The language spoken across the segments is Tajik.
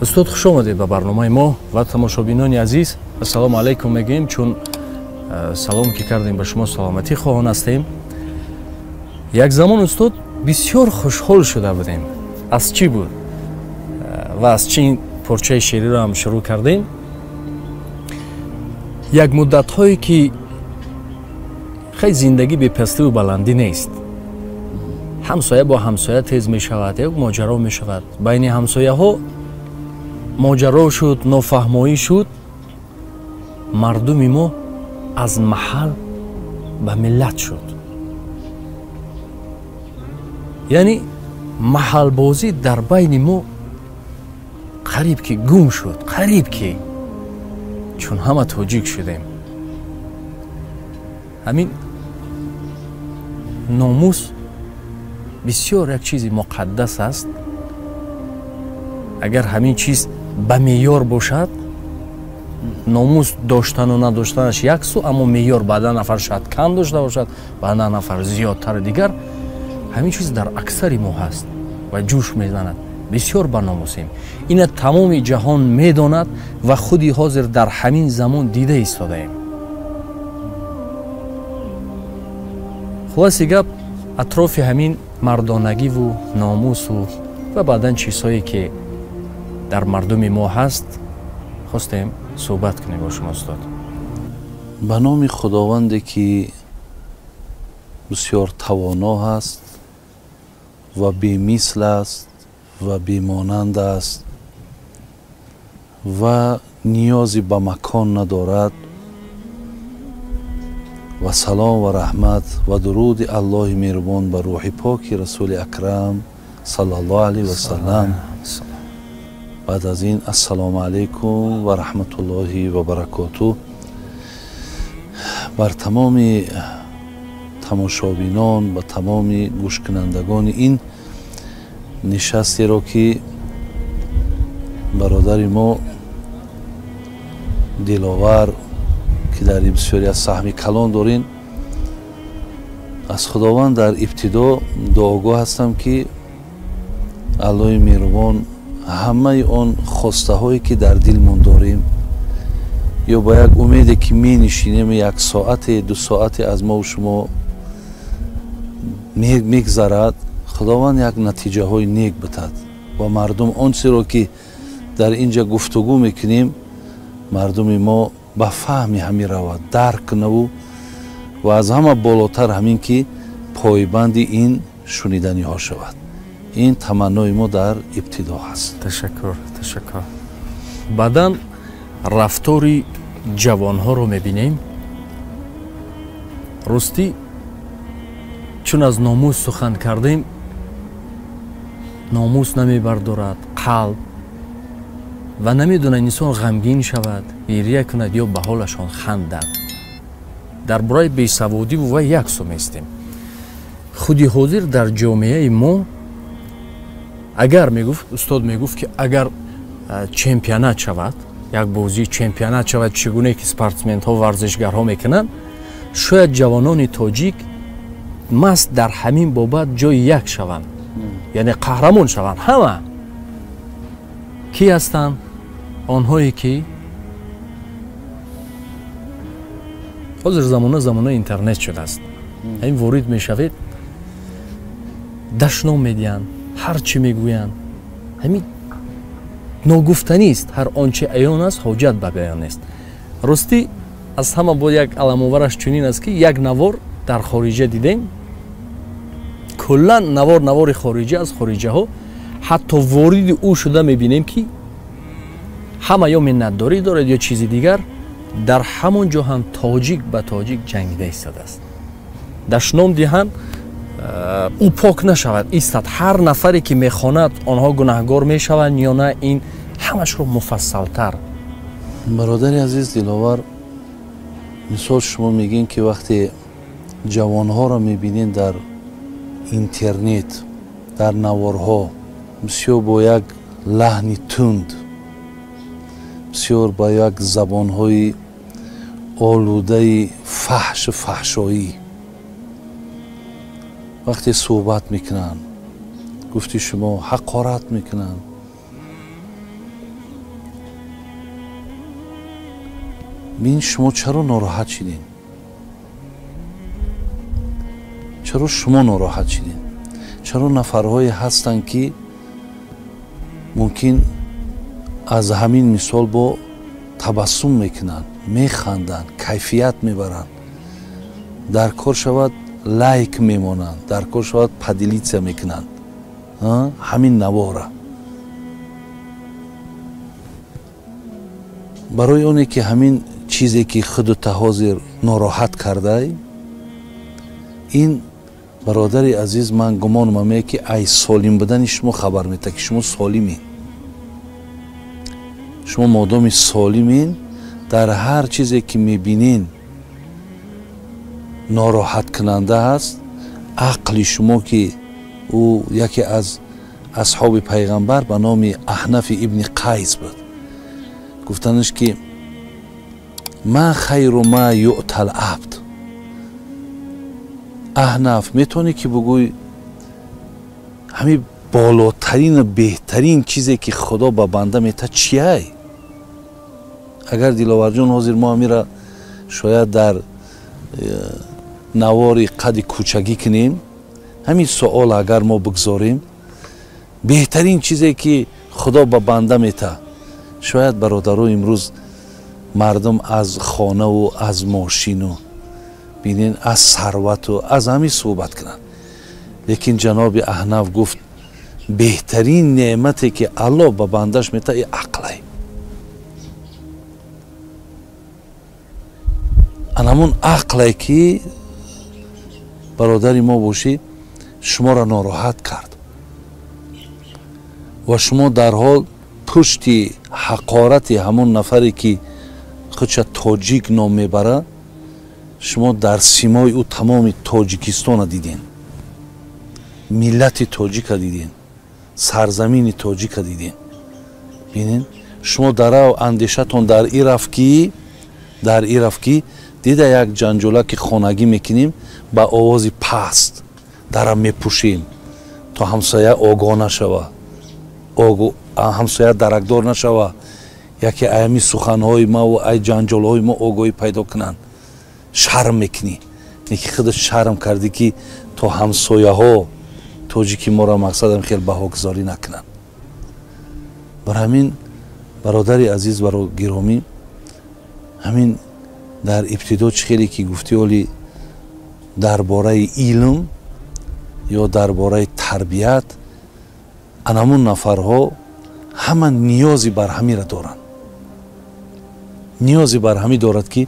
Устод, хуш омадед ба барномаи мо ва тамошобинони азиз, ассалому алайкум мегӯем, чун салом ки кардем ба шумо саломатӣ хоҳон ҳастем. Як замон устод бисёр хушҳол шуда будем. Аз чӣ буд ва аз чӣ ин порчаи шеъриро ҳам шурӯъ кардем? Як муддатҳое ки хеле зиндагӣ бепастиву баландӣ нест, ҳамсоя бо ҳамсоя тез мешавад, як моҷаро мешавад, байни ҳамсояҳо моҷаро шуд, нофаҳмоӣ шуд. Мардуми мо аз маҳал ба миллат шуд, яъне маҳалбозӣ дар байни мо қариб ки гум шуд, қариб ки, чун ҳама тоҷик шудем. Ҳамин номус бисёр як чизи муқаддас аст. Агар ҳамин чиз ба меъёр бошад, номус доштану надоштанаш як су, аммо меъёр баъдан нафар шояд кам дошта бошад, баъдан нафар зиёдтар. Дигар ҳамин чиз дар аксари мо ҳаст ва ҷӯш мезанад. Бисёр ба номусем. Ина тамоми ҷаҳон медонад ва худи ҳозир дар ҳамин замон дида истодаем. Хулоси гап, атрофи ҳамин мардонагиву номусу ва баъдан чизҳое ки дар мардуми мо ҳаст, хостем суҳбат кунем бо шумо устод. Ба номи Худованде ки бисёр тавоно ҳаст ва бемисл аст ва бемонанд аст ва ниёзе ба макон надорад, ва салом ва раҳмат ва дуруди Аллоҳи меҳрубон ба рӯҳи поки Расули Акрам саллаллоҳу алайҳи васаллам. Баъд аз ин ассалому алайкум ва раҳматуллоҳи ва баракотуҳ. Бар тамоми тамошобинон ва тамоми гӯшкунандагони ин нишастеро ки бародари мо Диловар ки дар ин бисёре аз саҳми калон дорин, аз Худованд дар ибтидо дуогӯ ҳастам ки Аллоҳи меҳрубон ҳамаи он хостаҳое ки дар дилмон дорем ё ба як умеде ки менишинем, як соате ду соате аз мову шумо мегзарад, Худованд як натиҷаҳои нек битад ва мардум он чизеро ки дар инҷа гуфтугӯ мекунем, мардуми мо ба фаҳми ҳамин равад, дарк кунаву ва аз ҳама болотар ҳамин ки пойбанди ин шуниданиҳо шавад. Ин таманнои мо дар ибтидо ҳаст. Ташаккур, ташаккур. Баъдан рафтори ҷавонҳоро мебинем. Ростӣ чун аз номус сухан кардем, номус намебардорад қалб ва намедонад инсон ғамгин шавад, гирия кунад ё ба ҳолашон хандад. Дар бораи бесаводиву ва як су местем. Худи ҳозир дар ҷомеаи мо агар мегуфт, устод мегуфт ки агар чемпионат шавад, як бозии чемпионат шавад, чӣ гуне ки спортсменҳо, варзишгарҳо мекунанд, шояд ҷавонони тоҷик маст дар ҳамин бобат ҷои як шаванд, яъне қаҳрамон шаванд. Ҳама кӣ ҳастанд? Онҳое ки ҳозир замона замонаи интернет шудааст. Ҳамин ворид мешавед, дашном медиҳанд, ҳар чӣ мегӯянд. Ҳамин ногуфтанист, ҳар он чи аён аст, ҳоҷат ба баён нест. Ростӣ аз ҳама бо як аламовараш чунин аст ки як навор дар хориҷа дидем, куллан навор навори хориҷа аз хориҷаҳо, ҳатто вориди ӯ шуда мебинем ки ҳама ё миннатдорӣ дорад ё чизи дигар, дар ҳамон ҷо ҳам тоҷик ба тоҷик ҷангида истодааст. Дашном диҳанд, ӯ пок нашавад, истад. Ҳар нафаре ки мехонад, онҳо гунаҳгор мешаванд ё на, ин ҳамашро муфассалтар. Бародари азиз Диловар, мисол шумо мегӯед ки вақте ҷавонҳоро мебинед дар интернет, дар наворҳо, бисёр бо як лаҳни тунд, бисёр ба як забонҳои олудаи фаҳшу фаҳшоӣ вақте суҳбат мекунанд, гуфти шумо ҳақорат мекунанд, Бин, шумо чаро нороҳат шидин? Чаро шумо нороҳат шидин? Чаро нафарҳое ҳастанд, ки мумкин аз ҳамин мисол бо табассум мекунанд, механданд, кайфият мебаранд, дар кор шавад лайк мемонанд, дар кор шавад поделиться мекунанд ҳамин навора? Барои оне ки ҳамин чизе ки худута ҳозир нороҳат кардай, ин, бародари азиз, ман гумонам ме, ки ай солим будани шумо хабар мета, ки шумо солимин. Шумо модоми солимин, дар ҳар чизе ки мебинин нороҳаткунанда ҳаст, ақли шумо, ки ӯ яке аз асҳоби пайғамбар ба номи Аҳнафи ибни Қайс буд, гуфтанаш, ки ма хайру ма юътал абд. Аҳнаф, метавонӣ ки бугӯй, ҳамин болотарину беҳтарин чизе ки Худо ба банда мета чияй? Агар, Диловарҷон, ҳозир мо ҳамира шояд дар навори қади кӯчагӣ кунем, ҳамин суол агар мо бигзорем, беҳтарин чизе ки Худо ба банда мета, шояд, бародаро, имрӯз мардум аз хонаву аз мошину, бинен, аз сарвату аз ҳамин суҳбат кунанд. Лекин ҷаноби Аҳнаф гуфт: беҳтарин неъмате ки Аллоҳ ба бандаш мета, и ақлай. Ан ҳамун ақле ки, бародари мо бошӣ, шуморо нороҳат кард ва шумо дарҳол пушти ҳақорати ҳамон нафаре ки худша тоҷик ном мебарад, шумо дар симои ӯ тамоми Тоҷикистона диден, миллати тоҷика диден, сарзамини тоҷика диден. Бинен, шумо дарав андешатон дар и рафт, ки дида як ҷанҷолаки хонагӣ мекунем, ба овози паст дара мепӯшем, то ҳамсоя огоҳ нашава, ҳамсоя даракдор нашава, яке аями суханҳои маву ай ҷанҷолҳои мо огоҳӣ пайдо кунанд. Шарм мекунӣ, неки худат шарм кардӣ, ки то ҳамсояҳо тоҷики моро мақсадам хел баҳогузорӣ накунанд. Бар ҳамин, бародари азиз, баро гиромӣ, ҳамин дар ибтидо чӣ хеле ки гуфтӣ, оли дар бораи илм ё дар бораи тарбият, анамун нафарҳо ҳама ниёзи бар ҳамира доранд, ниёзи бар ҳамӣ дорад, ки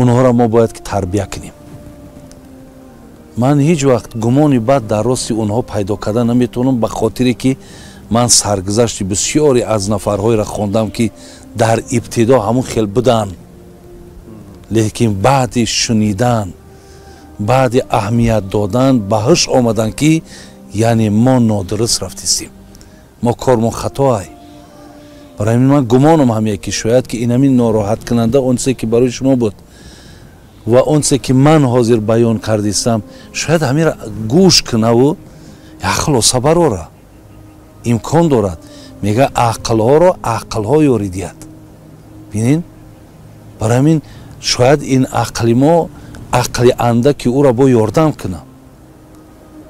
онҳоро мо бояд ки тарбия кунем. Ман ҳеҷ вақт гумони бад дар рости онҳо пайдо карда наметавонам, ба хотире ки ман саргузашти бисёре аз нафарҳоеро хондам, ки дар ибтидо ҳамун хел буданд, лекин баъди шунидан, баъди аҳамият додан ба ҳуш омаданд, ки яъне мо нодуруст рафтистем, мо кормон хатоай. Барои ҳамин ман гумонам ҳамее, ки шояд ки инамин нороҳаткунанда он чизе ки барои шумо буд ва он чизе ки ман ҳозир баён кардистам, шояд ҳамира гӯш кунаву як хулоса барора. Имкон дорад, мега, ақлҳоро ақлҳо ёрӣ диҳад. Бинин, барои ҳамин шояд ин ақли мо ақли андаки ӯро бо ёрдам кунам,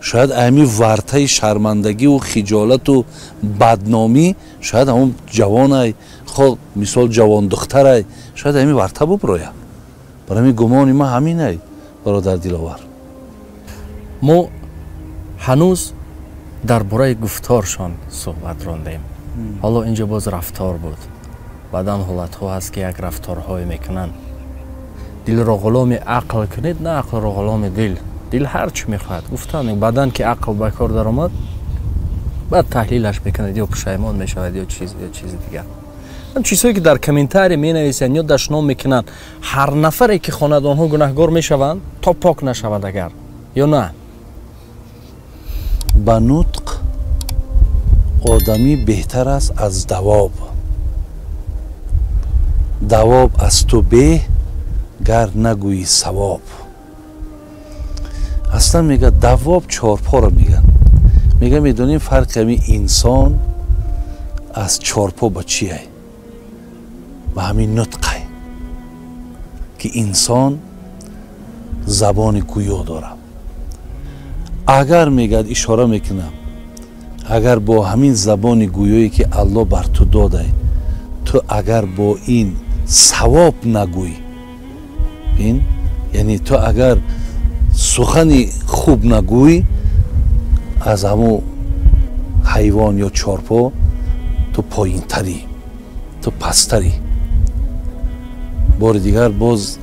шояд ами вартаи шармандагиву хиҷолату бадномӣ, шояд ҳамон ҷавонай, хо мисол ҷавондухтарай, шояд ами варта буброя. Барои ҳамин гумони ман ҳаминай, бародар Диловар. Мо ҳанӯз дар бораи гуфторшон суҳбат рондем. Ҳоло инҷо боз рафтор буд. Баъдан ҳолатҳо ҳаст, ки як рафторҳое мекунанд. Дилро ғуломи ақл кунед, на ақлро ғуломи дил. Дил ҳар чӣ мехоҳад гуфтан, баъдан ки ақл ба кор даромад, баъд таҳлилаш мекунад, ё пушаймон мешавад, ё чиз, ё чизи дигар. Чизҳое ки дар комментарий менависанд ё дашном мекунанд, ҳар нафаре ки хонад, онҳо гунаҳгор мешаванд, то пок нашавад агар ё на? Ба нутқ одамӣ беҳтар аст аз давоб. Давоб аз ту беҳ, гар нагӯӣ савоб. Аслан мега, давоб чорпоро меган. Мега, медонем, фарқи ҳамин инсон аз чорпо ба чиай? Ба ҳамин нутқай. Ки инсон забони гӯё дорад. Агар мегӯяд, ишора мекунам, агар бо ҳамин забони гӯёе ки Аллоҳ бар ту додай, ту агар бо ин савоб нагӯй, бин, яъне ту агар сухани хуб нагӯй, аз ҳамун ҳайвон ё чорпо ту поинтарӣ, ту пасттарӣ. Бори дигар боз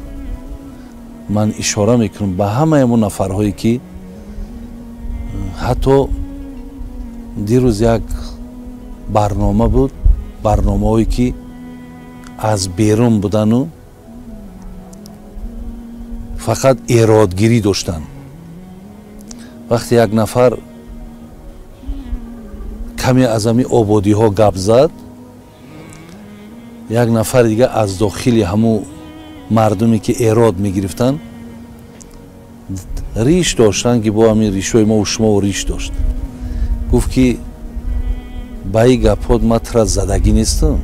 ман ишора мекунам ба ҳамаи ҳамун нафарҳое ки ҳатто дирӯз як барнома буд, барномаҳое ки аз берун будану фақат эродгирӣ доштанд. Вақте як нафар каме аз ҳамин ободиҳо гап зад, як нафари дига аз дохили ҳамун мардуме ки эрод мегирифтанд, риш доштанд, ки бо ҳамин ришҳои мову шумову риш дошт, гуфт ки ба ин гапҳот ман тура задагӣ нестам,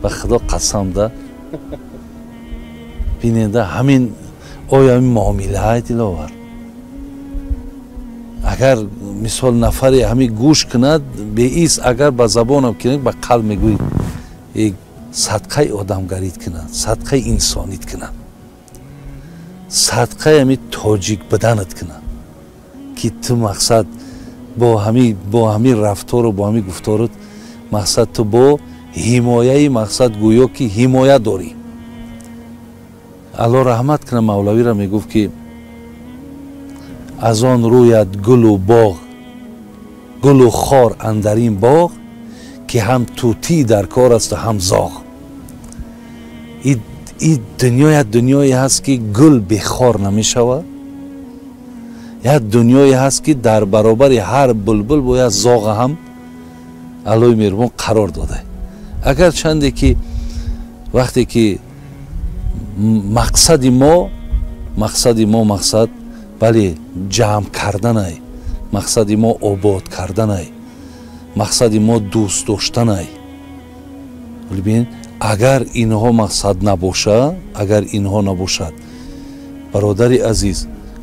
ба Худо қасам да. Бинеда, ҳамин оё ҳамин муомилаҳай, Диловар? Агар мисол нафаре ҳамин гӯш кунад, беис агар ба забонам кунад, ба қалб мегӯй, садқаи одамгарит кунад, садқаи инсонит кунад, садқаи ҳамин тоҷик буданат кунад, ки ту мақсад бо ҳамин рафтору бо ҳамин гуфторут мақсад ту бо ҳимояи мақсад гӯё ки ҳимоя дорӣ. Аллоҳ раҳмат кунад Мавлавиро, мегуфт ки аз он рӯяд гулу боғ, гулу хор андар ин боғ, ки ҳам тӯтӣ дар кор асту ҳам зоғ. И дунё як дунёе ҳаст ки гул бехор намешавад, як дунёе ҳаст ки дар баробари ҳар булбул бояд зоға ҳам Аллоҳи меҳрубон қарор дода. Агар чанде ки вақте ки мақсади мо мақсад бале ҷамъ карданай, мақсади мо обод карданай, мақсади мо дӯст доштанай. Бибин, агар инҳо мақсад набошад, агар инҳо набошад, бародари азиз,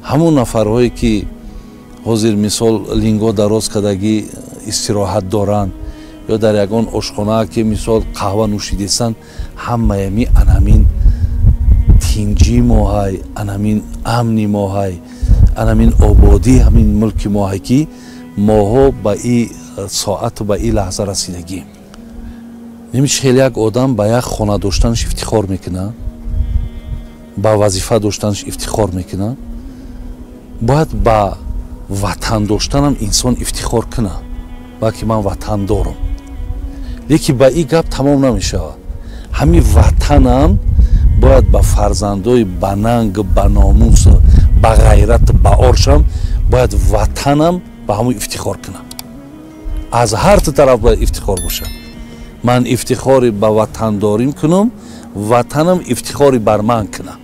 ҳамон нафарҳое ки ҳозир мисол линго дароз кардагӣ истироҳат доранд ё дар ягон ошхона ки мисол қаҳва нӯшидестанд, ҳамаями анамин тинҷи моҳай, анамин амни моҳай, анамин ободии ҳамин мулки моҳай, ки моҳо ба и соату ба и лаҳза расидагием. Немиш хеле як одам ба як хона доштанаш ифтихор мекунад, ба вазифа доштанаш ифтихор мекунад, бояд ба ватан доштанам инсон ифтихор кунад, балки ман ватан дорам. Лекин ба ин гап тамом намешавад. Ҳамин ватанам бояд ба фарзандои ба нанг, ба номус, ба ғайрат, ба оршам бояд ватанам ба ҳамон ифтихор кунам. Аз ҳар ту тараф бояд ифтихор бошад. Ман ифтихори ба ватандорим кунам, ватанам ифтихори бар ман кунам,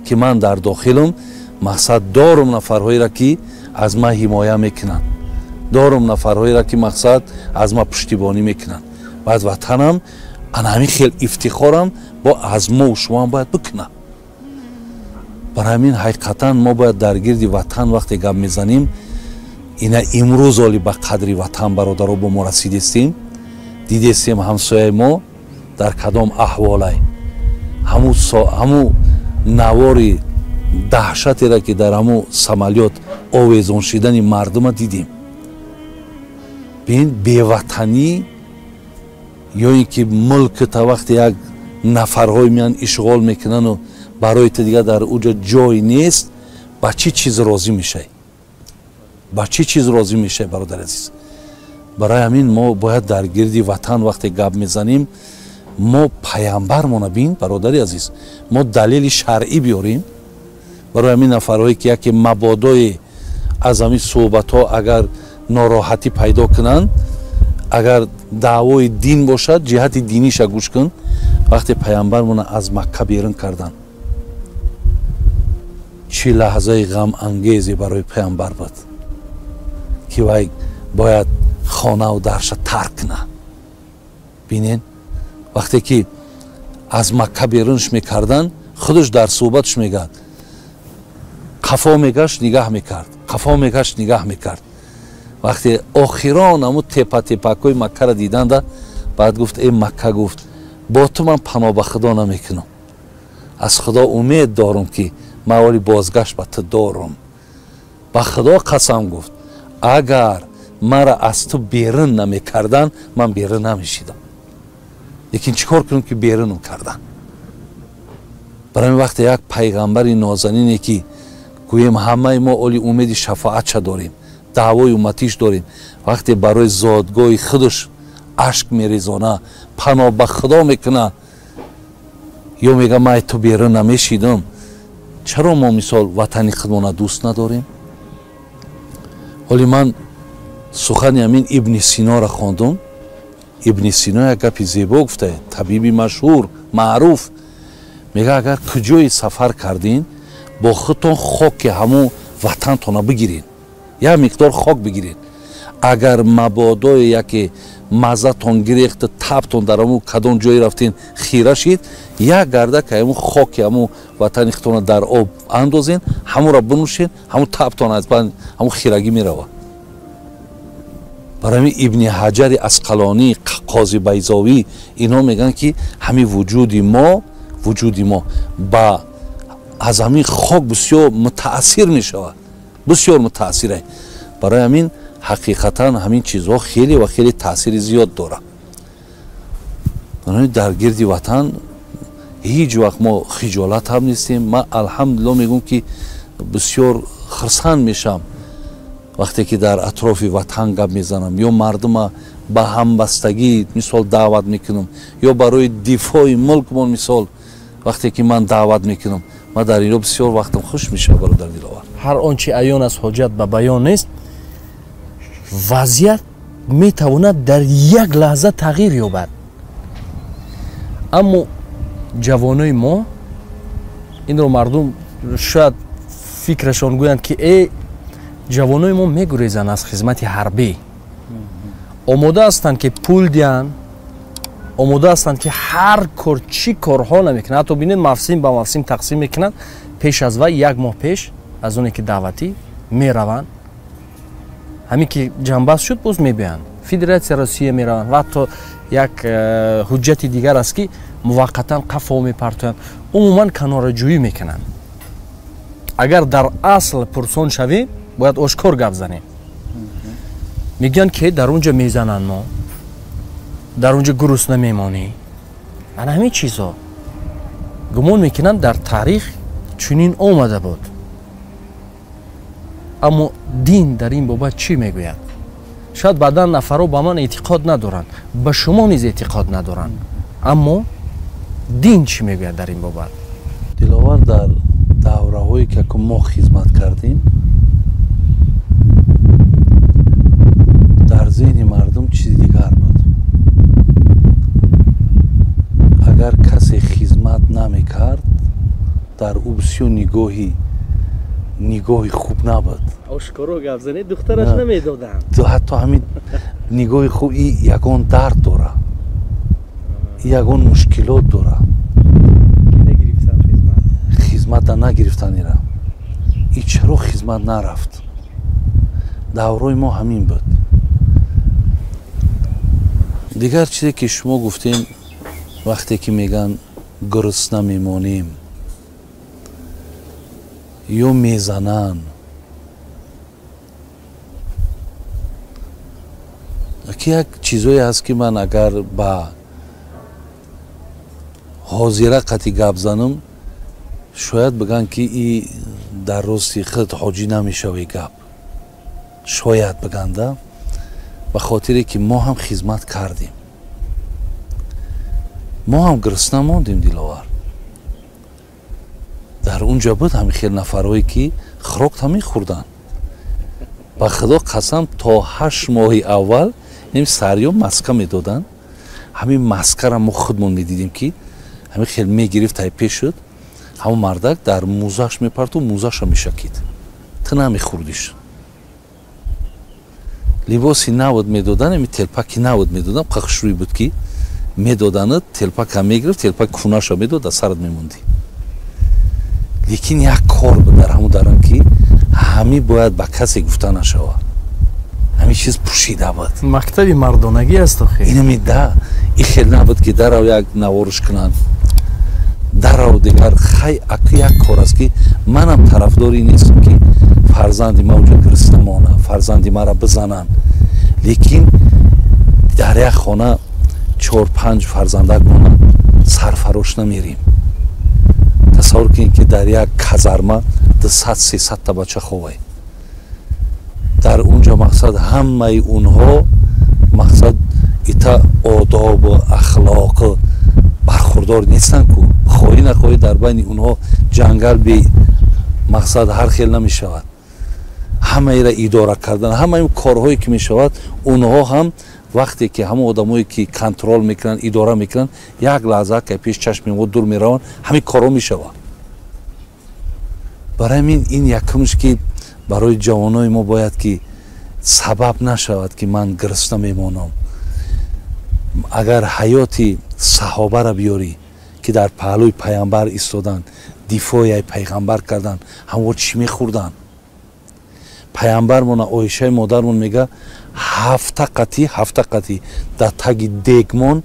ки ман дар дохилам мақсад дорум нафарҳоеро ки аз ман ҳимоя мекунанд, дорум нафарҳоеро ки мақсад аз ман пуштибонӣ мекунанд. Баъд ватанам ана ҳамин хел ифтихорам бо аз мо шумоам бояд бикунам. Барои ҳамин ҳақиқатан мо бояд дар гирди ватан вақте гап мезанем, ина имрӯз оли ба қадри ватан бародаро бо мо расидестем, дидестем ҳамсояи мо дар кадом аҳволай, ҳамун навори даҳшатеро ки дар ҳамун самолёт овезон шидани мардума дидем. Бин, беватанӣ ё ин ки мулк та вақте як нафарҳои меян ишғол мекунану барои ту дигар дар уҷо ҷой нест, ба чӣ чиз розӣ мешавӣ? Ба чӣ чиз розӣ мешавӣ, бародари азиз? Барои ҳамин мо бояд дар гирди ватан вақте гап мезанем, мо паямбармона бин, бародари азиз, мо далели шаръӣ биёрем. Барои ҳамин нафарҳое ки яке мабодое аз ҳамин суҳбатҳо агар нороҳатӣ пайдо кунанд, агар даъвои дин бошад, ҷиҳати диниша гӯш кун. Вақте паямбармона аз Макка берун карданд, чӣ лаҳзаи ғамангезе барои паямбар буд, ки вай бояд хонаву дарша тарк кунад. Бинен, вақте ки Аз Макка берунш мекардан, худаш дар суҳбатш мегӯяд, қафо мегашт, нигаҳ мекард, қафо мегашт, нигаҳ мекард. Вақте охирон ҳамун тепа-тепакҳои Маккаро диданда, баъд гуфт: э Макка, гуфт, бо ту ман паноҳ ба Худо намекунам, аз Худо умед дорам, ки ман оли бозгашт ба ту дорам. Ба Худо қасам, гуфт, агар мара аз ту берун намекардан, ман берун намешидам, лекин чӣ кор кунам, ки берунам кардан? Барои вақте як пайғамбари нозанине, ки гӯем ҳамаи мо оли умеди шафоатша дорем, даъвои умматиш дорем, вақте барои зодгоҳи худаш ашк мерезона, паноҳ ба Худо мекуна, ё мега ман ту берун намешидам, чаро мо мисол ватани худмона дӯст надорем? Ҳоли ман сухани ҳамин Ибни Синора хондум. Ибни Сино як гапи зебо гуфта, табиби машҳур, маъруф, мега агар куҷое сафар кардин, бо худтон хоки ҳамун ватантона бигиред, як миқдор хок бигиред. Агар мабодое яке маззатон гирехта, табтон дар ҳамун кадом ҷое рафтин хира шид, як гардак ҳамун хоки ҳамун ватани худтона дар об андозен, ҳамонро бинӯшед, ҳамун табтон аз байн, ҳамун хирагӣ меравад. Барои ҳамин Ибни Ҳаҷари Асқалонӣ, Қози Байзовӣ, инҳо мегӯянд, ки ҳамин вуҷуди мо ба аз ҳамин хок бисёр мутаассир мешавад, бисёр мутаассир. Барои ҳамин ҳақиқатан ҳамин чизҳо хеле ва хеле таъсири зиёд дорад. Барои дар гирди ватан ҳеҷ вақт мо хиҷолат ҳам нестем. Ман алҳамдулилло мегӯм, ки бисёр хурсанд мешавам, вақте ки дар атрофи ватан гап мезанам, ё мардума ба ҳамбастагӣ мисол даъват мекунам, ё барои дифои мулкмон мисол вақте ки ман даъват мекунам, ман дар инро бисёр вақтам хуш мешавад, бародар Диловар. Ҳар он чи аён аст, ҳоҷат ба баён нест. Вазъият метавонад дар як лаҳза тағйир ёбад, аммо ҷавонои мо инро мардум шояд фикрашон гӯянд, ки ҷавонои мо мегурезанд аз хизмати ҳарбӣ, омода ҳастанд, ки пул диҳанд, омода ҳастанд, ки ҳар кор, чӣ корҳо намекунанд. Ҳатто бинед, мавсим ба мавсим тақсим мекунанд, пеш аз вай, як моҳ пеш аз оне ки даъватӣ мераванд, ҳамин ки ҷанбаст шуд, боз мебиёянд, Федератсия Россия мераванд ва ҳатто як ҳуҷҷати дигар аст, ки муваққатан қафо мепартоянд, умуман канораҷӯӣ мекунанд. Агар дар асл пурсон шавем, бояд ошкор гап занем, мегӯянд, ки дар он ҷо мезананд, мо дар он ҷо гурусна мемонӣ. Ана ҳамин чизҳо гумон мекунанд, дар таърих чунин омада буд. Аммо дин дар ин бобат чӣ мегӯяд? Шояд баъдан нафарҳо ба ман эътиқод надоранд, ба шумо низ эътиқод надоранд, аммо дин чӣ мегӯяд дар ин бобат? Диловар, дар давраҳое ки мо хизмат кардем, дар зеҳни мардум чизи дигар буд. Агар касе хизмат намекард, дар ӯ бисёр нигоҳи хуб набуд. Ошкоро гап занед, духтараш намедоданд. Ҳатто ҳамин нигоҳи хуб, и ягон дард дора, ягон мушкилот дора, хизмата нагирифтанира, и чаро хизмат нарафт? Даврои мо ҳамин буд. Дигар чизе ки шумо гуфтем, вақте ки мегӯянд гурусна мемонем ё мезананд, ки як чизое ҳаст, ки ман агар ба ҳозира қати гап занам, шояд бигӯянд, ки и дар рости худ ҳоҷӣ намешавӣ, гап шояд биганда, ба хотире ки мо ҳам хизмат кардем, мо ҳам гурусна мондем. Диловар, дар он ҷо буд ҳамин хел нафарҳое, ки хӯрокта мехӯрданд. Ба Худо қасам, то 8 моҳи аввал ин сарё маска медоданд. Ҳамин маскара мо худмон медидем, ки ҳамин хел мегирифт, тай пеш шуд, ҳамон мардак дар мӯзаш мепарту, мӯзаша мешакид, ту намехӯрдиш. Либоси навод медодан, ами телпаки навод медодан, қахшрӯй буд, ки Медоданад, телпака мегирифт, телпак кунаша медод, дар сарат мемондӣ. Лекин як кор буд дар ҳамун дарам, ки ҳамӣ бояд ба касе гуфта нашавад. Ҳамин чиз пӯшида буд. Мактаби мардонагӣ аст охир. Инами да, и хел набуд, ки дарав як наворш кунанд, дарав дигар. Хай, аку як кор аст, ки манам тарафдори нестам, ки фарзанди ма уҷо гирифта мона, фарзанди мара бизананд. Лекин дар як хона 4-5 фарзандак мона, сарфарош намерим. Тасаввур кунед, ки дар як казарма 200-300 та бача ховай. Дар унҷо мақсад ҳамаи онҳо мақсад ита одобу ахлоқ бархурдор нестанд ку. Хоҳӣ нахоҳӣ, дар байни онҳо ҷангал бе мақсад ҳар хел намешавад. Ҳамаеро идора кардан, ҳамаи корҳое ки мешавад, онҳо ҳам вақте ки ҳамон одамое ки контрол мекунанд, идора мекунанд, як лаҳза ки пеш чашми мо дур мераванд, ҳамин корҳо мешавад. Барои ҳамин ин якумш, ки барои ҷавонои мо бояд ки сабаб нашавад, ки ман гирифта мемонам. Агар ҳаёти саҳобаро биёрӣ, ки дар паҳлӯи пайғамбар истоданд, дифои пайғамбар карданд, ҳамво чӣ мехӯрданд? Пайғамбармона Оишаи модармон мега, ҳафта қатӣ дар таги дегмон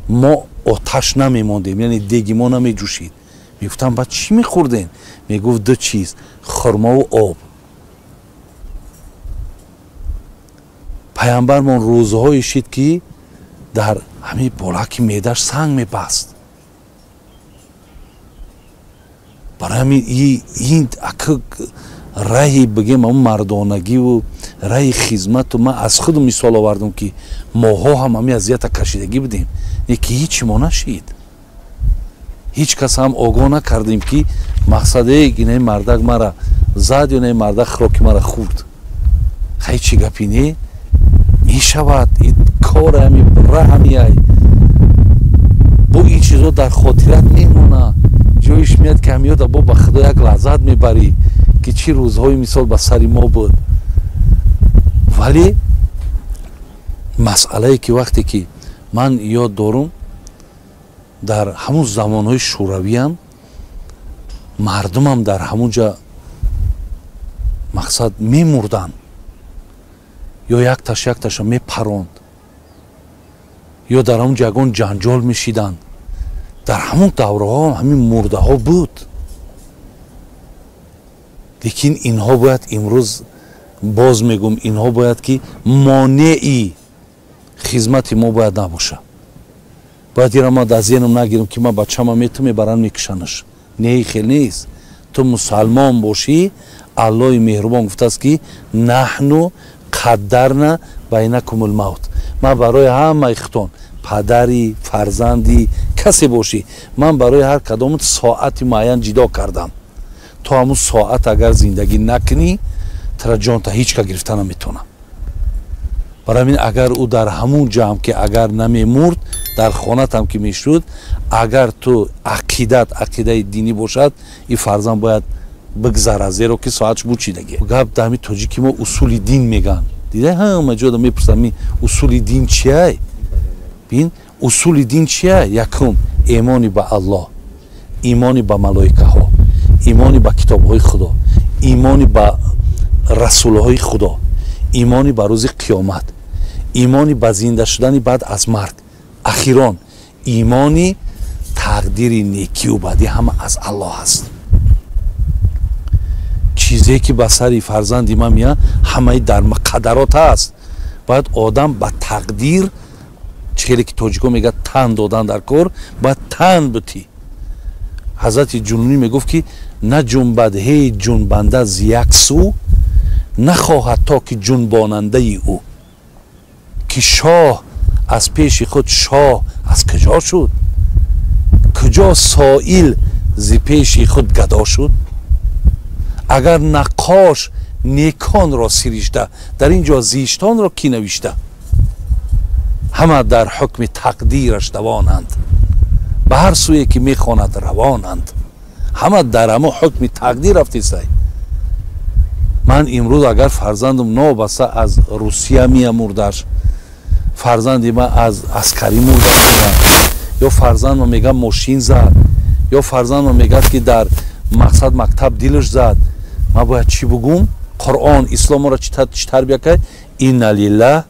мо оташ намемондем, яъне деги мо намеҷӯшид. Мегуфтам, баъд чӣ мехӯрдем? Мегуфт, ду чиз: хурмову об. Пайғамбармон рӯзҳое шид, ки дар ҳамин болаки меъдаш санг мебаст. Барои ҳамин ин ака раҳи бигем ҳамун мардонагиву раҳи хизмату ман аз худ мисол овардам, ки моҳо ҳам ҳамин азията кашидагӣ будем, не ки ҳичи мо нашид. Ҳеҷ кас ҳам огоҳ накардем, ки мақсаде инаи мардак мара зад ё наи мардак хӯроки мара хӯрд. Хай, чӣ гапи не мешавад, кор ҳами раҳамиай бо ин чизо дар хотират мемона. Ҷоиш меяд, ки ҳамиёда бо ба худо як лаззат мебарӣ, ки чӣ рӯзҳои мисол ба сари мо буд. Вале масъалае ки вақте ки ман ёд дорум, дар ҳамун замонҳои шӯравиам мардумам дар ҳамун ҷа мақсад мемурданд, ё якташ якташа мепаронд, ё дар ҳамун ҷа ягон ҷанҷол мешиданд. Дар ҳамун давраҳо ҳамин мурдаҳо буд. Лекин инҳо бояд, имрӯз боз мегӯм, инҳо бояд ки монеи хизмати мо бояд набошад. Бояд ира ма дар зеҳнам нагирам, ки ман бачама мету мебаранд, мекушанаш. Не, хел нест. Ту мусалмон бошӣ, Аллоҳи меҳрубон гуфтааст, ки наҳну қаддарна байнакумул мавт. Ман барои ҳамаи хитон, падари, фарзанди, касе бошӣ, ман барои ҳар кадомат соати муайян ҷидо кардам. То ҳамун соат агар зиндагӣ накунӣ, тара ҷонта ҳеҷ ка гирифта наметавонам. Барои ҳамин агар ӯ дар ҳамун ҷамъ ки агар намемурд, дар хонатам ки мешуд, агар ту ақидат ақидаи динӣ бошад, ин фарзанд бояд бигзарад, зеро ки соатш бучидагӣ. Гап дар ҳамин тоҷики мо усули дин мегӯянд. Дида, ҳама ҷода мепурсанд, усули дин чиай? Бин, усули дин чия? Якум, имони ба Аллоҳ, имони ба малоикаҳо, имони ба китобҳои худо, имони ба расулҳои худо, имони ба рӯзи қиёмат, имони ба зинда шудани баъд аз марг, ахирон имони тақдири некию бадӣ ҳама аз Аллоҳ аст. Чизе ки ба сари фарзанди ман меяд, ҳамаи дар муқаддарот аст. Бояд одам ба тақдир, чӣ ки тоҷико мегӯяд, тан додан дар кор, бояд тан бутӣ. Ҳазрати Ҷунунӣ мегуфт, ки наҷунбад ҳеҷ ҷунбанда зи як сӯ, нахоҳад то ки ҷунбонандаи ӯ. Ки шоҳ аз пеши худ шоҳ аз куҷо шуд, куҷо соил зи пеши худ гадо шуд? Агар наққош неконро сиришта, дар ин ҷо зиштонро кӣ навишта? Ҳама дар ҳукми тақдираш давонанд, ба ҳар сӯе ки мехонад равонанд. Ҳама дар ҳамо ҳукми тақдир рафтисай. Ман имрӯз агар фарзандам новобаста аз Русия меамурдаш, Фарзанди ман аз аскарӣ мурда, ё фарзандма мегӯяд, мошин зад, ё фарзандма мегӯяд, ки дар мақсад мактаб дилаш зад. Ман бояд чӣ бугум? Қуръон, ислом моро чӣ тарбия кард? Инна лиллаҳ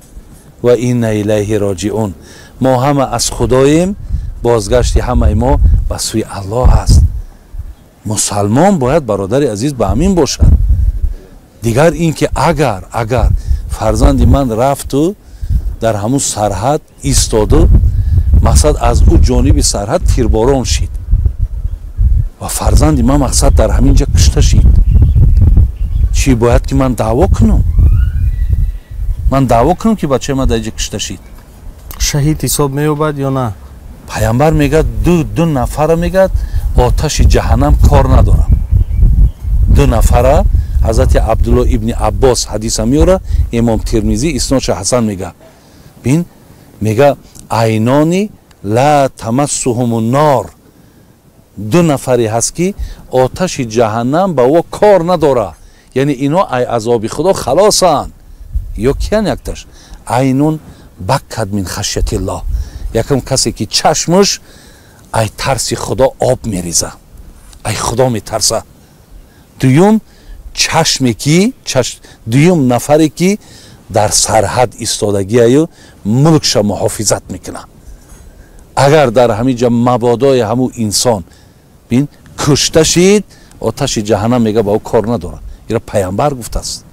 ва инна илайҳи роҷиун. Мо ҳама аз худоем, бозгашти ҳамаи мо ба сӯи Аллоҳ аст. Мусалмон бояд, бародари азиз, ба ҳамин бошад. Дигар ин ки агар фарзанди ман рафту дар ҳамун сарҳад истоду, мақсад, аз ӯ ҷониби сарҳад тирборон шид ва фарзанди ман, мақсад, дар ҳамин ҷа кушта шид, чӣ бояд ки ман даъво кунам? Ман даъво кунам, ки бачаи ман дар инҷа кушта шид? Шаҳид ҳисоб меёбад ё на? Пайғамбар мегӯяд, ду нафара, мегӯяд, оташи ҷаҳаннам кор надорам. Ду нафара. Ҳазрати Абдулло ибни Аббос ҳадиса меёра, имом Термизӣ иснодша ҳасан мега. Бин, мега: айнони ла тамассуҳуму нор. Ду нафаре ҳаст, ки оташи ҷаҳаннам ба ӯ кор надора, яъне ино ай азоби Худо халосанд. Ё киян? Якташ айнун баккад мин хашятиллоҳ, якум касе ки чашмаш ай тарси Худо об мериза, ай Худо метарса. Дуюм чашме ки, дуюм нафаре ки дар сарҳад истодагиаю мулкша муҳофизат мекунад. Агар дар ҳамин ҷа мабодои ҳамун инсон, бин, кушта шид, оташи ҷаҳаннам, мега, ба ӯ кор надорад. Ира пайғамбар гуфтааст.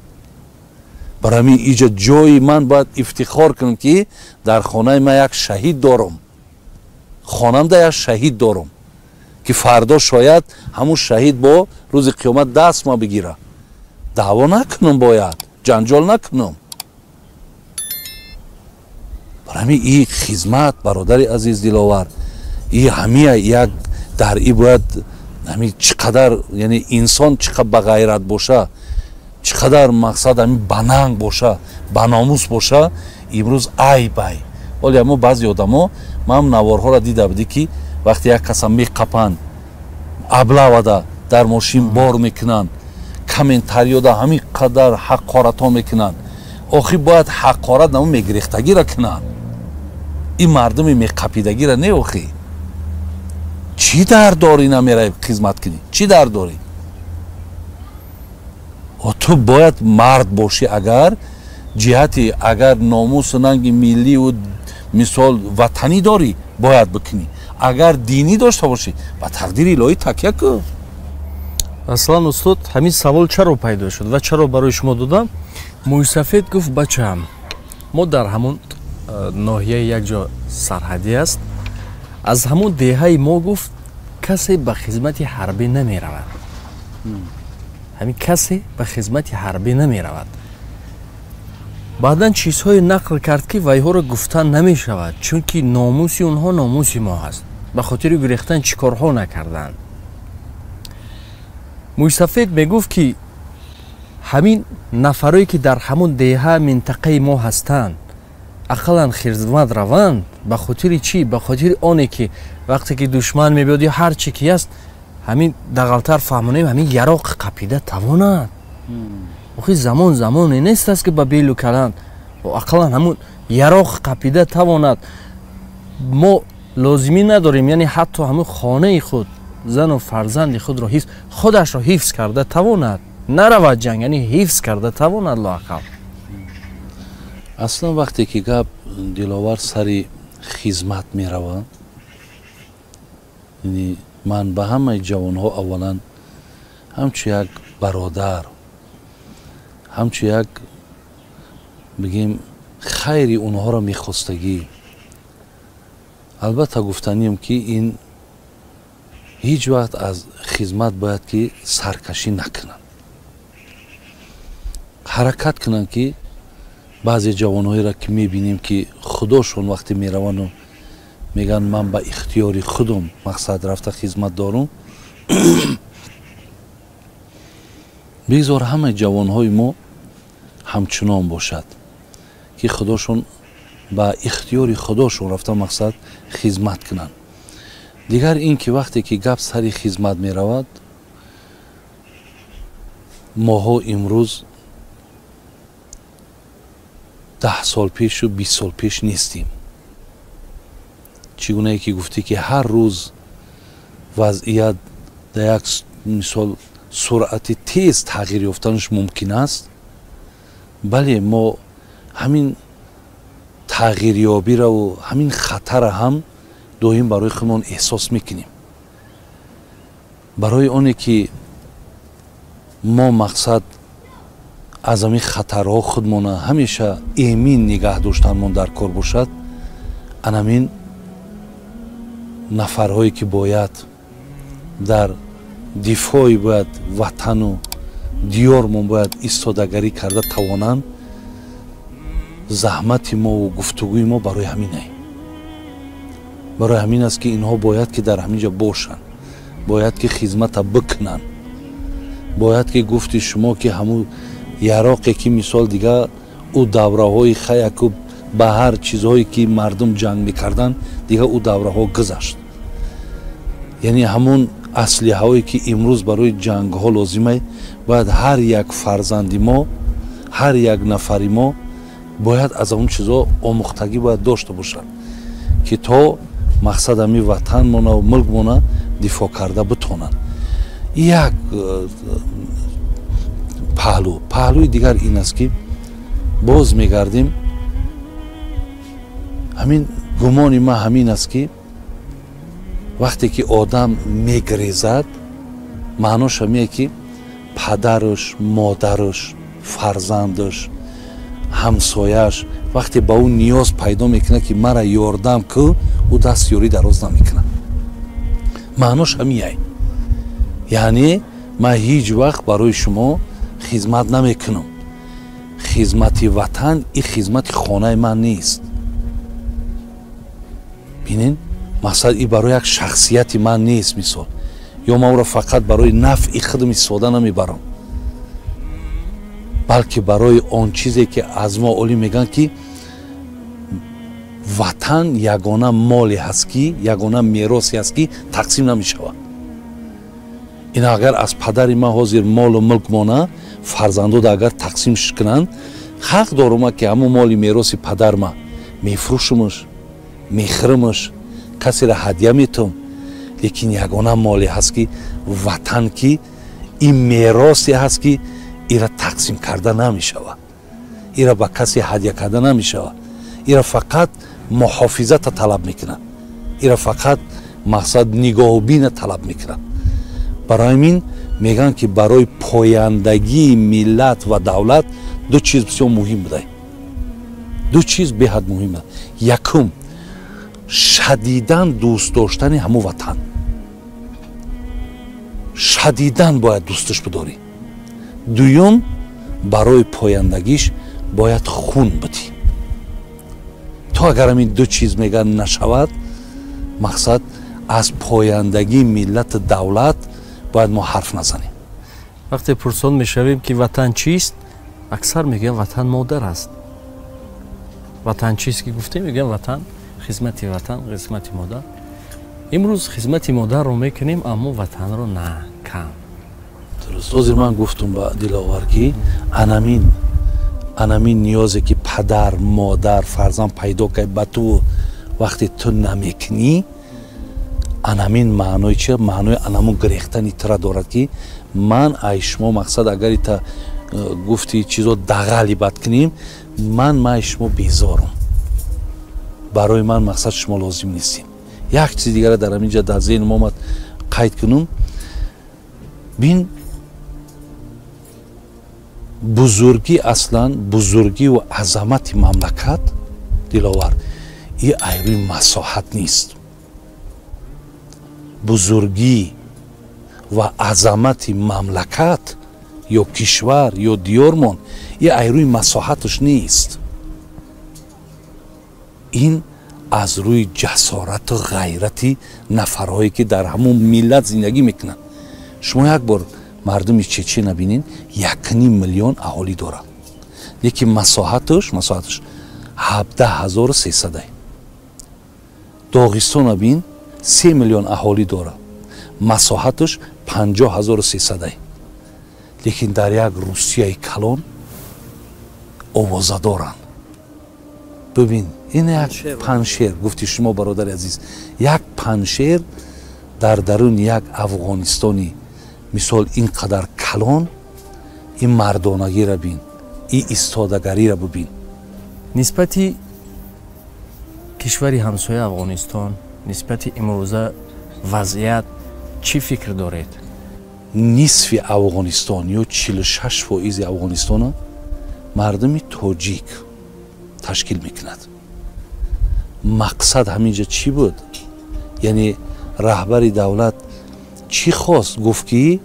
Барои ҳамин иҷа ҷои ман бояд ифтихор кунам, ки дар хонаи ман як шаҳид дорам, хонамда як шаҳид дорам, ки фардо шояд ҳамун шаҳид бо рӯзи қиёмат даст ма бигира. Даъво накунам, бояд ҷанҷол накунам. Барои ҳамин и хизмат, бародари азиз Диловар, и ҳамия як дар и бояд ҳами чӣ қадар, яъне инсон чӣ қадар бағайрат боша, чӣ қадар, мақсад, ҳами бананг боша, баномус боша. Имрӯз айб ай ҳоле мо баъзе одамо, ман наворҳоро дида будӣ, ки вақте як каса меқапанд, аблавада дар мошин бор мекунанд, комментариёда ҳамин қадар ҳақоратҳо мекунанд. Охир бояд ҳақорат намо мегирехтагиро кунанд, ин мардуми меқапидагиро не. Охи чӣ дард дорӣ, намеравӣ хизмат кунӣ? Чӣ дард дорӣ? Ту бояд мард бошӣ. Агар ҷиҳати, агар номусу нанги милливу, мисол, ватанӣ дорӣ, бояд бикунӣ. Агар динӣ дошта бошӣ, ба тақдири илоҳӣ такя кун. Аслан, устод, ҳамин савол чаро пайдо шуд ва чаро барои шумо додам? Мӯйсафед гуфт: бачаам, мо дар ҳамун ноҳияи як ҷо сарҳадӣ аст, аз ҳамун деҳаи мо, гуфт, касе ба хизмати ҳарбӣ намеравад. Ҳамин касе ба хизмати ҳарбӣ намеравад. Баъдан чизҳое нақл кард, ки вайҳоро гуфтан намешавад, чунки номуси онҳо номуси мо ҳаст. Ба хотири гурехтан чӣ корҳо накарданд. Мӯйсафед мегуфт, ки ҳамин нафарое ки дар ҳамун деҳа, минтақаи мо ҳастанд, ақаллан хизмат раванд. Ба хотири чӣ? Ба хотири оне ки вақте ки душман мебиёд ё ҳар чӣ ки аст, ҳамин дағалтар фаҳмонем, ҳамин яроқ қапида тавонад. Охи замон замоне нест аст, ки ба белу каланд, ақаллан ҳамун яроқ қапида тавонад. Мо лозимӣ надорем, яъне ҳатто ҳамун хонаи худ, зану фарзанди худро ҳифз, худашро ҳифз карда тавонад, наравад ҷанг, яъне ҳифз карда тавонад лоақал. Аслан, вақте ки гап, Диловар, сари хизмат меравад, яъне ман ба ҳамаи ҷавонҳо аввалан ҳамчун як бародар, ҳамчун як, бигем, хайри онҳоро мехостагӣ, албатта, гуфтанием, ки ин ҳеҷ вақт аз хизмат бояд ки саркашӣ накунанд, ҳаракат кунанд. Ки баъзе ҷавонҳоеро ки мебинем, ки худошон вақте меравану мегӯянд: ман ба ихтиёри худум, мақсад, рафта хизмат дорум. Бигзор ҳамаи ҷавонҳои мо ҳамчунон бошад, ки худошон ба ихтиёри худошон рафта, мақсад, хизмат кунанд. Дигар ин ки вақте ки гап сари хизмат меравад, моҳо имрӯз 10 сол пешу 20 сол пеш нестем. Чӣ гунае ки гуфтӣ, ки ҳар рӯз вазъият дар як мисол суръати тез тағйир ёфтанаш мумкин аст. Бале, мо ҳамин тағйирёбираву ҳамин хатара ҳам доим барои худмон эҳсос мекунем. Барои оне ки мо мақсад аз ҳамин хатарҳо худмона ҳамеша эмин нигаҳ доштанмон дар кор бошад, анамин нафарҳое ки бояд дар дифои бояд ватану диёрмон бояд истодагарӣ карда тавонанд, заҳмати мову гуфтугӯи мо барои ҳаминае. Барои ҳамин аст, ки инҳо бояд ки дар ҳамин ҷо бошанд, бояд ки хизмата бикунанд, бояд ки гуфти шумо ки ҳамун яроқе ки мисол дига ӯ давраҳои хаяку ба ҳар чизҳое ки мардум ҷанг мекарданд, дига ӯ давраҳо гузашт. Яъне ҳамун аслиҳаҳое ки имрӯз барои ҷангҳо лозимай, бояд ҳар як фарзанди мо, ҳар як нафари мо бояд аз он чизҳо омӯхтагӣ бояд дошта бошад, ки то мақсад ҳами ватанмонаву мулкмона дифоъ карда битонанд. Як паҳлӯ. Паҳлӯи дигар ин аст, ки боз мегардем, ҳамин гумони ман ҳамин аст, ки вақте ки одам мегрезад, маънош ҳамие ки падараш, модараш, фарзандаш, ҳамсояш вақте ба ӯ ниёз пайдо мекунад, ки мара ёрдам ку, ӯ даст ёрӣ дароз намекунад. Маънош ҳамияй, яъне ман ҳеҷ вақт барои шумо хизмат намекунам. Хизмати ватан и хизмати хонаи ман нест. Бинен, мақсад и барои як шахсияти ман нест, мисол, ё ман ӯро фақат барои нафъи худам истифода намебарам, балки барои он чизе ки аз мо олӣ мегӯянд, ки ватан ягона моле ҳаст, ки ягона меросе ҳаст, ки тақсим намешавад. Ин агар аз падари ман ҳозир молу мулк мона, фарзандода агар тақсимш кунанд, ҳақ дорум, ки ҳамон моли мероси падарма мефурӯшумаш, мехӯрмаш, касеро ҳадя метум. Лекин ягона моле ҳаст, ки ватан, ки ин меросе ҳаст, ки ира тақсим карда намешавад, ира ба касе ҳадя карда намешавад, ира фақат муҳофизата талаб мекунад, ира фақат мақсад нигоҳубина талаб мекунад. Барои ҳамин мегӯянд, ки барои пояндагии миллат ва давлат ду чиз бисёр муҳим буда, ду чиз беҳад муҳим. Якум, шадидан дӯст доштани ҳамун ватан, шадидан бояд дӯсташ бидорӣ. Дуюм, барои пояндагиш бояд хун бидӣ. То агар ҳамин ду чиз мегӯянд нашавад, мақсад аз пояндагии миллату давлат бояд мо ҳарф назанем. Вақте пурсон мешавем, ки ватан чист, аксар мегӯянд, ватан модар аст. Ватан чист ки гуфтем, мегӯянд, ватан хизмати ватан, хизмати модар. Имрӯз хизмати модарро мекунем, аммо ватанро на кам. Дуруст. Ҳозир ман гуфтум ба Диловар, ки анамин ниёзе ки падар, модар, фарзанд пайдо кард ба ту, вақте ту намекунӣ, анамин маънои чи, маънои анамун гирехтани тура дорад, ки ман ай шумо мақсад агар ита гуфти чизо дағали бад кунем, ман ай шумо безорум, барои ман мақсад шумо лозим нестем. Як чизи дигара дар ҳамин ҷа дар зеҳнам омад, қайд кунум. Бин, бузургӣ, аслан бузургиву азамати мамлакат, Диловар, и айрӯи масоҳат нест. Бузургӣ ва азамати мамлакат ё кишвар ё диёрмон и айрӯи масоҳаташ нест, ин аз рӯи ҷасорату ғайрати нафарҳое ки дар ҳамон миллат зиндагӣ мекунанд. Шумо як бор мардуми Чечена бинед, 1,5 миллион аҳолӣ дорад, лекин масоҳаташ 17 300. Доғистона бин, 3 миллион аҳолӣ дорад, масоҳаташ 50 300, лекин дар як Русияи калон овоза доранд. Бибин, ин як Паншер гуфти шумо, бародари азиз, як Паншер дар даруни як Афғонистони мисол ин қадар калон, ин мардонагиро бин, ин истодагариро бибин. Нисбати кишвари ҳамсоя Афғонистон, нисбати имрӯза вазъият чӣ фикр доред? Нисфи Афғонистон ё 46% Афғонистона мардуми тоҷик ташкил мекунад. Мақсад ҳаминҷа чӣ буд? Яъне раҳбари давлат чӣ хост? Гуфт, ки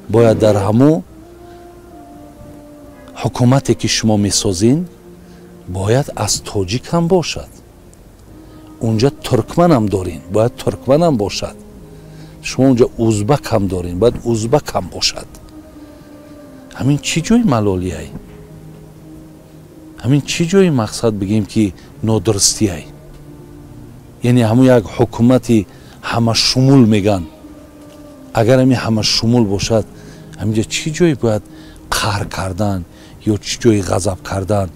бояд дар ҳамун ҳукумате, ки шумо месозин, бояд аз тоҷик ҳам бошад. Унҷа туркманам дорин, бояд туркманам бошад. Шумо унҷа узбак ҳам дорин, бояд узбак ҳам бошад. Ҳамин чӣ ҷои малолияй? Ҳамин чӣ ҷои мақсад бигем, ки нодурустияй? Яъне ҳамун як ҳукумати ҳамашумул меган. Агар ҳамин ҳамашумул бошад, ҳаминҷа чӣ ҷое бояд қаҳр кардан ё чӣ ҷои ғазаб кардан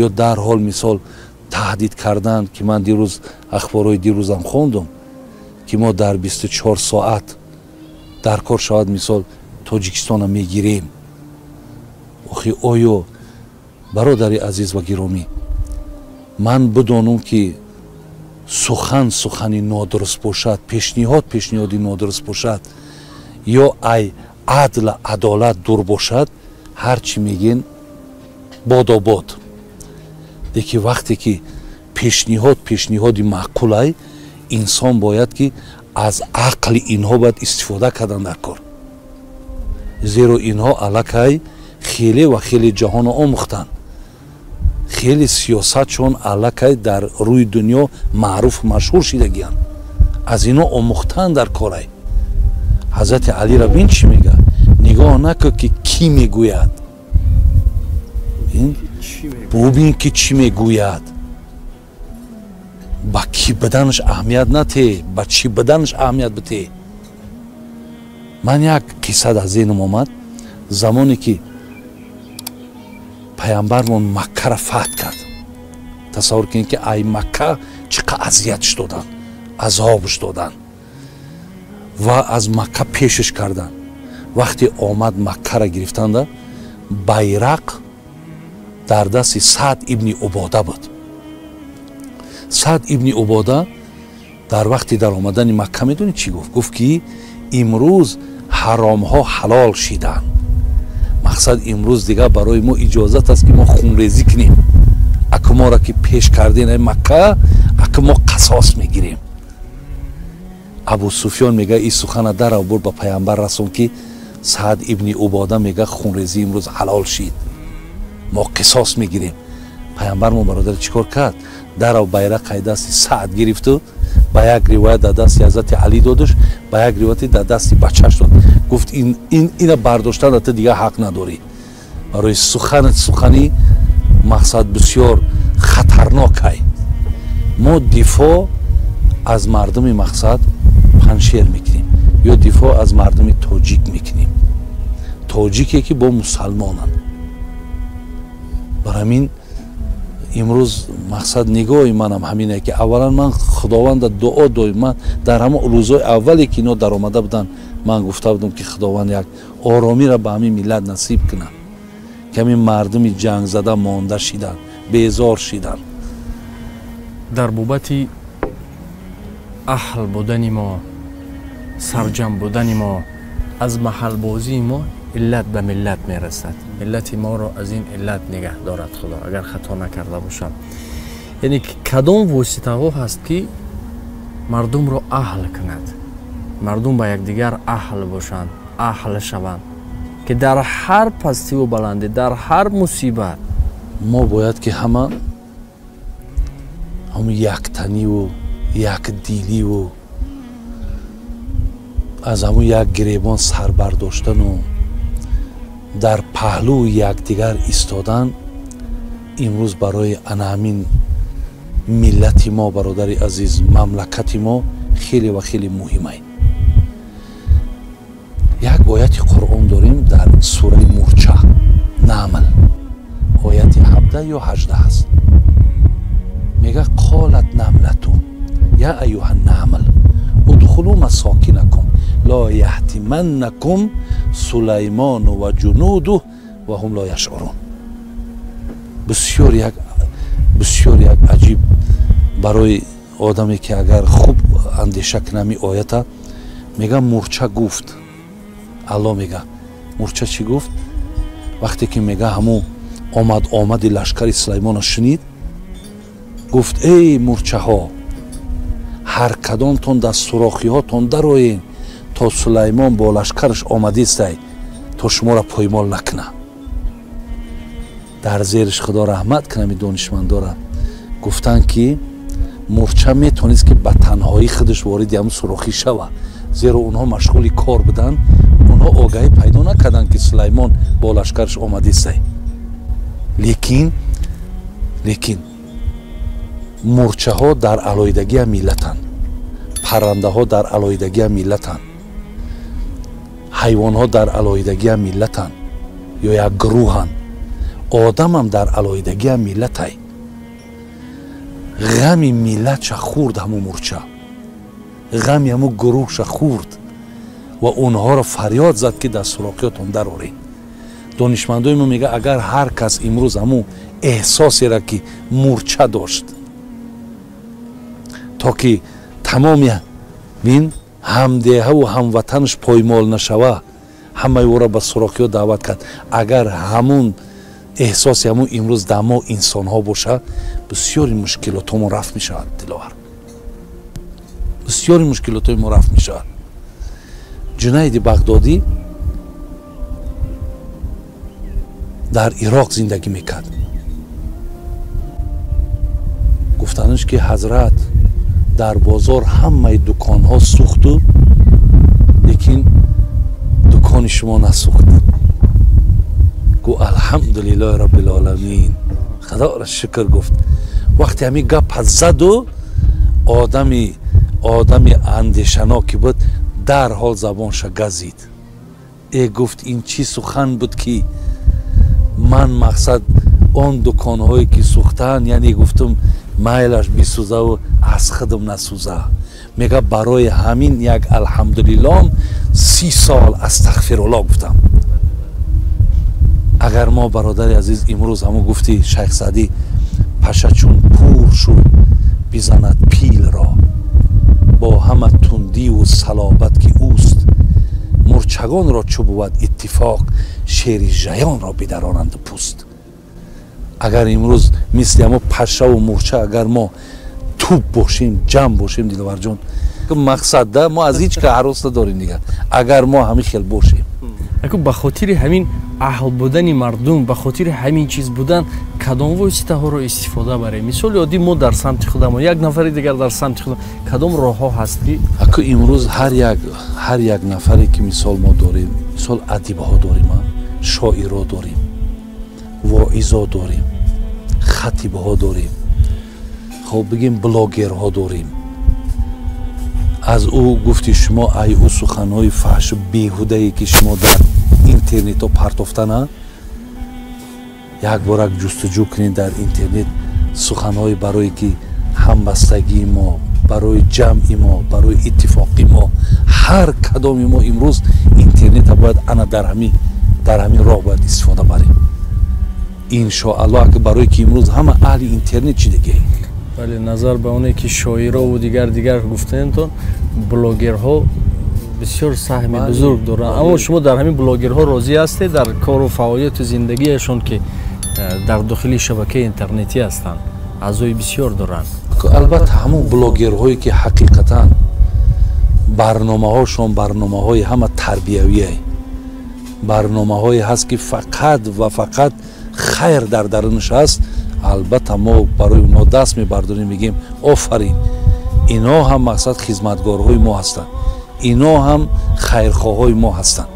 ё дарҳол мисол таҳдид кардан, ки ман дирӯз ахборҳои дирӯзам хондум, ки мо дар 24 соат дар кор шавад, мисол Тоҷикистона мегирем. Охи, оё, бародари азиз ва гиромӣ, ман бидонам, ки сухан сухани нодуруст бошад, пешниҳод пешниҳоди нодуруст бошад ё ай адла адолат дур бошад, ҳар чӣ мегин бодобод. Лекин вақте ки пешниҳод пешниҳоди маъқулай, инсон бояд ки аз ақли инҳо бояд истифода кардан дар кор, зеро инҳо аллакай хеле ва хеле ҷаҳонро омӯхтанд, хеле сиёсатшон аллакай дар рӯи дунё маъруф машҳур шидагиянд. Аз инҳо омӯхтан дар корай. Ҳазрати Алиро бин, чӣ мегӯяд: нигоҳ накун, ки кӣ мегӯяд, бубин, ки чӣ мегӯяд. Ба кӣ буданаш аҳамият нате, ба чӣ буданаш аҳамият бите. Ман як қисса дар зеҳнам омад. Замоне ки паямбармон Маккара фатҳ кард, тасаввур кунед, ки ай Макка чӣ қадр азиятш доданд, азобш доданд ва аз Макка пешаш карданд. Вақте омад Маккара гирифтанда, байрақ дар дасти Саъд ибни Убода буд. Саъд ибни Убода дар вақти даромадани Макка медонӣ чӣ гуфт? Гуфт, ки имрӯз ҳаромҳо ҳалол шиданд. Мақсад, имрӯз дигар барои мо иҷозат аст, ки мо хунрезӣ кунем. Аку моро ки пеш кардем Макка, аку мо қасос мегирем. Абу Суфён мега: ин сухана дарав бур ба паямбар расон, ки Саъд ибни Убода мега, хунрезӣ имрӯз ҳалол шид, мо қисос мегирем. Паямбар мо, бародари, чӣ кор кард? Дарав байрақ ай дасти Саъд гирифту, ба як ривоят дар дасти ҳазрати Алӣ додуш, ба як ривояте дар дасти бачаш дод. Гуфт: ина бардоштан ту дигар ҳақ надорӣ, барои суханат сухани мақсад бисёр хатарнокай. Мо дифоъ аз мардуми мақсад Паншер мекунем ё дифоъ аз мардуми тоҷик мекунем, тоҷике ки бо мусалмонанд. Бар ҳамин имрӯз мақсад нигоҳи манам ҳамине, ки аввалан ман Худованда дуо доим. Ман дар ҳамон рӯзҳои аввале, ки ино даромада буданд, ман гуфта будам, ки Худованд як оромиро ба ҳамин миллат насиб кунад, ки ҳамин мардуми ҷангзада монда шиданд, безор шиданд. Дар бобати аҳл будани мо, сарҷам будани мо, аз маҳалбозии мо иллат ба миллат мерасад. Миллати моро аз ин иллат нигаҳ дорад Худо, агар хато накарда бошам. Яъне кадом воситаҳо ҳаст, ки мардумро аҳл кунад, мардум ба якдигар аҳл бошанд, аҳл шаванд, ки дар ҳар пастиву баландӣ, дар ҳар мусибат? Мо бояд ки ҳама ҳамун яктаниву якдиливу аз ҳамун як гиребон сар бардоштану дар паҳлӯи якдигар истодан. Имрӯз барои ана ҳамин миллати мо, бародари азиз, мамлакати мо хеле ва хеле муҳимай. Як ояти Қуръон дорем дар сураи мурча, Намл, ояти 17 ё 18 аст. Мега қолат намлату я аюҳа намл удхулу масокинакум ло яҳтиманнакум сулаймону ва ҷунудуҳ ва ҳум ло яшъурун. Бисёр як аҷиб барои одаме ки агар хуб андеша кунад ин оята. Мега мурча гуфт, Алло мега мурча чӣ гуфт? Вақте ки мега ҳамун омади лашкари Сулаймона шунид, гуфт: эй мурчаҳо, ҳар кадомтон дар сурохиҳотон дароен, то Сулаймон бо лашкараш омадистай, то шуморо поймол накуна. Дар зериш Худо раҳмат кунам ин донишмандора, гуфтанд ки мурча метавонист ки ба танҳоӣ худаш вориди ҳамун сурохӣ шава, зеро онҳо машғули кор буданд, онҳо огаҳӣ пайдо накарданд ки Сулаймон бо лашкараш омадистай. Лекин мурчаҳо дар алоҳидагия миллатанд, паррандаҳо дар алоҳидагия миллатанд, ҳайвонҳо дар алоҳидагия миллатанд ё як гурӯҳанд, одамам дар алоҳидагия миллатай. Ғами миллатша хӯрд ҳамун мурча, ғами ҳамун гурӯҳша хӯрд ва онҳоро фарёд зад ки дар сурохиётон дароред. Донишмандои мо мега агар ҳар кас имрӯз ҳамун эҳсосеро ки мурча дошт, то ки тамоми бин ҳамдеҳаву ҳамватанаш поймол нашава, ҳамаи ӯро ба сурохиё даъват кард, агар ҳамун эҳсоси ҳамун имрӯз дар мо инсонҳо боша, бисёри мушкилотҳомо рафт мешавад. Диловар, бисёри мушкилотҳои мо рафт мешавад. Ҷунайди Бағдодӣ дар Ироқ зиндагӣ мекард. Гуфтанаш ки ҳазрат, дар бозор ҳамаи дуконҳо сӯхту, лекин дукони шумо насӯхт. Гу алҳамдулиллоҳи раббил оламин, худоро шукр гуфт. Вақте ҳамин гапа заду, одами андешаноки буд, дарҳол забонша газид. Гуфт ин чӣ сухан буд ки ман мақсад он дуконҳое ки сӯхтанд, яъне гуфтум майлаш бисӯзаву аз худам насӯза. Мега барои ҳамин як алҳамдулиллоҳ 30 сол астағфируллоҳ гуфтам. Агар мо бародари азиз имрӯз ҳамун гуфти Шайх Саъдӣ, паша чун пур шуд бизанад пилро, бо ҳама тундиву салобат ки ӯст, мурчагонро чӯ бувад иттифоқ, шери жаёнро бидаронанду пӯст. Агар имрӯз мисли ҳамо пашаву мурча агар мо тӯб бошем, ҷамъ бошем, Диловарҷон, мақсад да мо аз ҳеҷ ка ҳарос надорем дигар, агар мо ҳамин хел бошем. Аку ба хотири ҳамин аҳл будани мардум, ба хотири ҳамин чиз будан кадом воситаҳоро истифода барем? Мисоли оддӣ мо дар самти худамон, як нафари дигар дар самти худам, кадом роҳҳо ҳаст ки аку имрӯз ҳар як нафаре ки мисол мо дорем, мисол адибҳо дорем, шоиро дорем, воизо дорем, хатибҳо дорем, хоб бигем блогерҳо дорем. Аз ӯ гуфти шумо ай ӯ суханҳои фаҳшу беҳудае ки шумо дар интернетҳо партофтана, як борак ҷустуҷӯ кунед дар интернет суханҳои барое ки ҳамбастагии мо, барои ҷамъи мо, барои иттифоқи мо, ҳар кадоми мо имрӯз интернета бояд ана дар ҳамин роҳ бояд истифода барем. Иншоаллоҳ, агар барое ки имрӯз ҳама аҳли интернет чӣ дигае. Бале, назар ба оне ки шоирову дигар гуфтаентон, блогерҳо бисёр саҳми бузург доранд. Аммо шумо дар ҳамин блогерҳо розӣ ҳастед дар кору фаъолияту зиндагиашон ки дар дохили шабакаи интернетӣ ҳастанд, аъзои бисёр доранд? Албатта, ҳамон блогерҳое ки ҳақиқатан барномаҳошон барномаҳои ҳама тарбиявие, барномаҳое ҳаст ки фақат ва фақат хайр дар дарунаш ҳаст, албатта мо барои онҳо даст мебардорем, мегӯем офарин, ино ҳам мақсад хизматгорҳои мо ҳастанд, ино ҳам хайрхоҳҳои мо ҳастанд.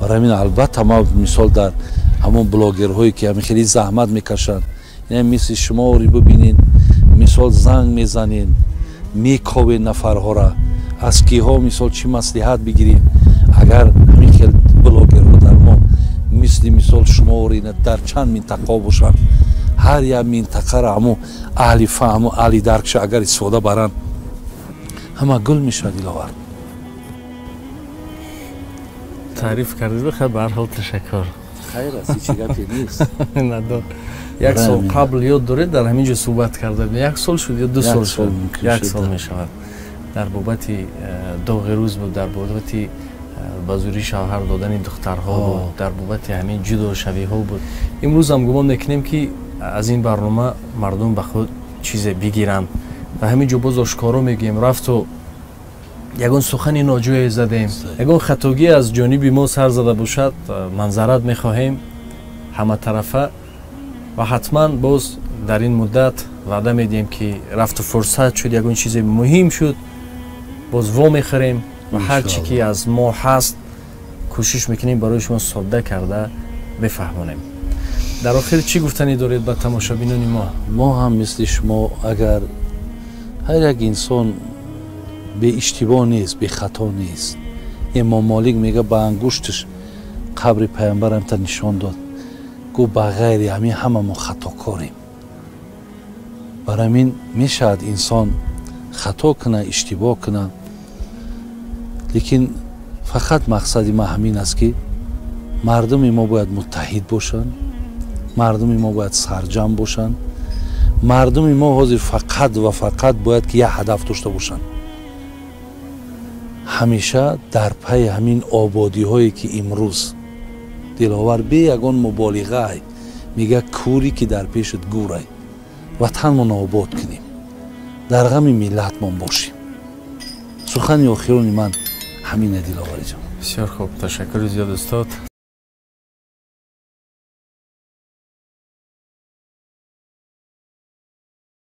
Барои ҳамин албатта ма мисол дар ҳамон блогерҳое ки ҳамин хеле заҳмат мекашанд, мисли шуморо бибинед, мисол занг мезанед, мековед нафарҳоро, аз киҳо мисол чӣ маслиҳат бигирем. Агар ҳамин хел блогерҳо дар мо мисли мисол шуморо дар чанд минтақаҳо бошанд, Ҳар як минтақара ҳаму аҳли фаҳму аҳли даркша агар истифода баранд, ҳама гул мешавад. Диловар, таъриф кардед, хай, ба ҳар ҳол ташаккур. Хайр аст, ҳеҷ гапе нест. Надор. Як сол қабл, ёд доред, дар ҳамин ҷо суҳбат карда будем. Як сол шуд ё 2 сол шуд? Як сол мешавад. Дар бобати доғи рӯз буд, дар бобати ба зӯрӣ шавҳар додани духтарҳо буд, дар бобати ҳамин ҷудошавиҳо буд. Имрӯзам гумон мекунем, ки аз ин барнома мардум ба худ чизе бигиранд ва ҳамин ҷо боз ошкоро мегӯем: рафту ягон сухани ноҷое задем, ягон хатогӣ аз ҷониби мо сар зада бошад, манзарат мехоҳем ҳаматарафа. Ва ҳатман боз дар ин муддат ваъда медиҳем, ки рафту фурсат шуд, ягон чизе муҳим шуд, боз вомехӯрем ва ҳар чӣ ки аз мо ҳаст, кӯшиш мекунем барои шумо содда карда бифаҳмонем. Дар охир чӣ гуфтанӣ доред ба тамошобинони мо? Мо ҳам мисли шумо, агар ҳар як инсон беиштибоҳ нест, бехато нест. Имом Молик мега, ба ангушташ қабри пайғамбарам та нишон дод, гуфт: ба ғайри ҳамин ҳама мо хатокорем. Бар ҳамин мешавад инсон хато куна, иштибоҳ куна, лекин фақат мақсади ман ҳамин аст, ки мардуми мо бояд муттаҳид бошанд, мардуми мо бояд сарҷамъ бошанд. Мардуми мо ҳозир фақат ва фақат бояд ки як ҳадаф дошта бошанд: ҳамеша дар пайи ҳамин ободиҳое, ки имрӯз, Диловар, бе ягон муболиғаай мега, кӯре ки дар пешат гӯрай, ватанмонро обод кунем, дар ғами миллатмон бошем. Сухани охирони ман ҳамина, Диловариҷон. Бисёр хуб, ташаккури зиёд, устод.